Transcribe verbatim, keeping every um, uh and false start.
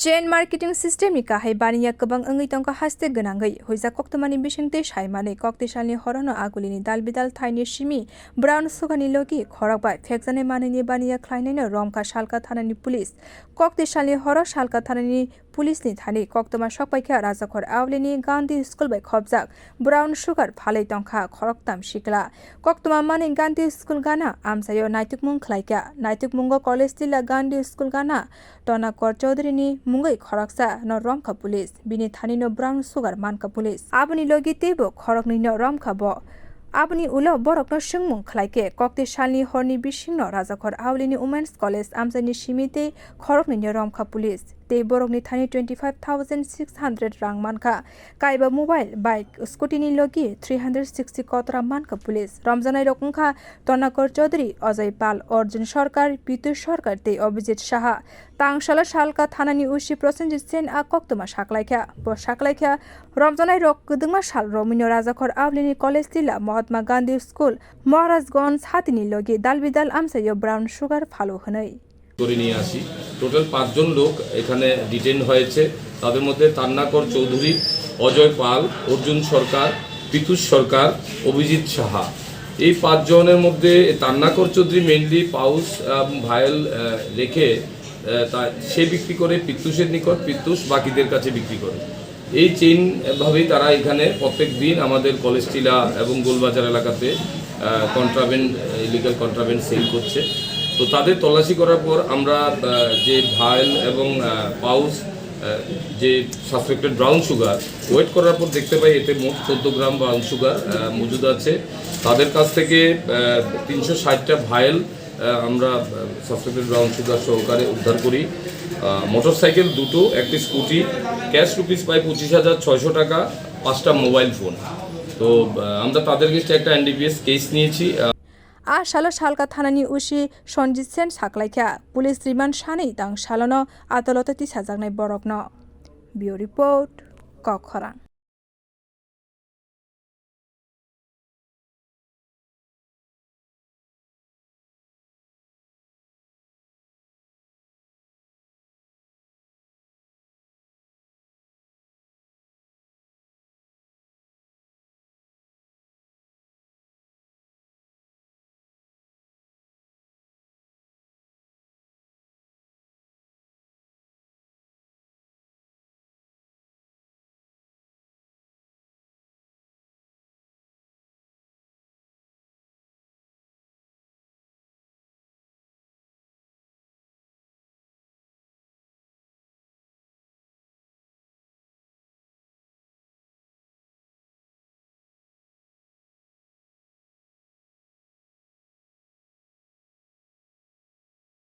Chain marketing system ni kahai baniya kwbang wngwi tongkha haste gwnangwi. Huijak koktwmani bisingtwi saimanwi, koktisalni horono agulini dalbidal thaini simi brown sugar ni logi khorok bai phekjaknai manwini baniya khlainaino romkha Salka thanani police. Koktisalni horo Salka thanani police ni thani koktwma sokpaikha Rajakhor Aulini Gandhi School bai khopjak brown sugar phalwi tongkha khoroktam sikla. Koktwma manwi Gandhi School gana amchaio naitukmung khlaikha. Naitukmungo college tila Gandhi School gana Tonakor Chaudhary ni mungwi khoroksa no romkha police. Bini thani no brown sugar mankha police. Aboni logi teibo khoroknwi no romkha bo. Aboni ulo borok no swngmung khlaikhe, koktisalni horni bisingno Rajakhor Aulini Women's College amchaini simi tei khoroknwi no romkha police. Tei borokni thani twenty five thousand six hundred rang mankha. Kaiba mobile, bike, scooty ni logi three hundred sixty kotora mankha police. Romjaknai rok wngkha Tonakor Chaudhary, Ajay Pal, Arjun Sarkar, Pitu Sarkar tei Abhijit Saha. Tangsalo Salka thanani O C Prosenjit Sen a koktwma saklaikha. Bo saklaikha, romjaknai rok kwdwngma sal romwino Rajakhor Aulini college tila Mahatma Gandhi School, Maharajganj hatini logi dalbidal amchaio brown sugar phalo hwnwi. করে নিয়ে আসি। টোটাল পাঁচজন লোক এখানে ডিটেইন হয়েছে। তাদের মধ্যে তান্নাকর চৌধুরী, অজয় পাল, অর্জুন সরকার, পিতুষ সরকার, অভিজিৎ সাহা। এই পাঁচজনের মধ্যে তান্নাকর চৌধুরী মেইনলি পাউচ, আম, ভায়েল, আহ, রেখে, আহ, তা, সে বিক্রি করে, পিতুষের নিকট, পিতুষ বাকিদের কাছে বিক্রি করে। এই চেইন ভাবেই তারা এখানে প্রত্যেক দিন আমাদের কলেজ টিলা এবং গোলবাজার এলাকাতে, আহ, কন্ট্রাব্যান্ড, ইলিগাল কন্ট্রাব্যান্ড সেল করছে। তো তাদের তল্লাশি করার পর আমরা, আহ, যে ভায়েল এবং, আহ, পাউচ, আহ, যে সাসপেক্টেড ব্রাউন সুগার ওয়েট করার পর দেখতে পাই এতে মোট চোদ্দ গ্রাম ব্রাউন সুগার, আহ, মজুদ আছে। তাদের কাছ থেকে, আহ, তিনশো ষাটটা ভায়েল আহ, আমরা, আহ, সাসপেক্টেড ব্রাউন সুগার সহকারে উদ্ধার করি। আহ, মোটরসাইকেল দুটো, একটি স্কুটি, ক্যাশ রুপিস প্রায় পঁচিশ হাজার ছয়শো টাকা, পাঁচটা মোবাইল ফোন। তো, আহ, আমরা তাদের এগেইনস্টে একটা এনডিপিএস কেস নিয়েছি। আহ, A salo Salka thanani O C Sanjit Sen saklaikha, police remand sanwi tang salono adaloto tisajaknai borokno. Bureau Report, Kokkhorang.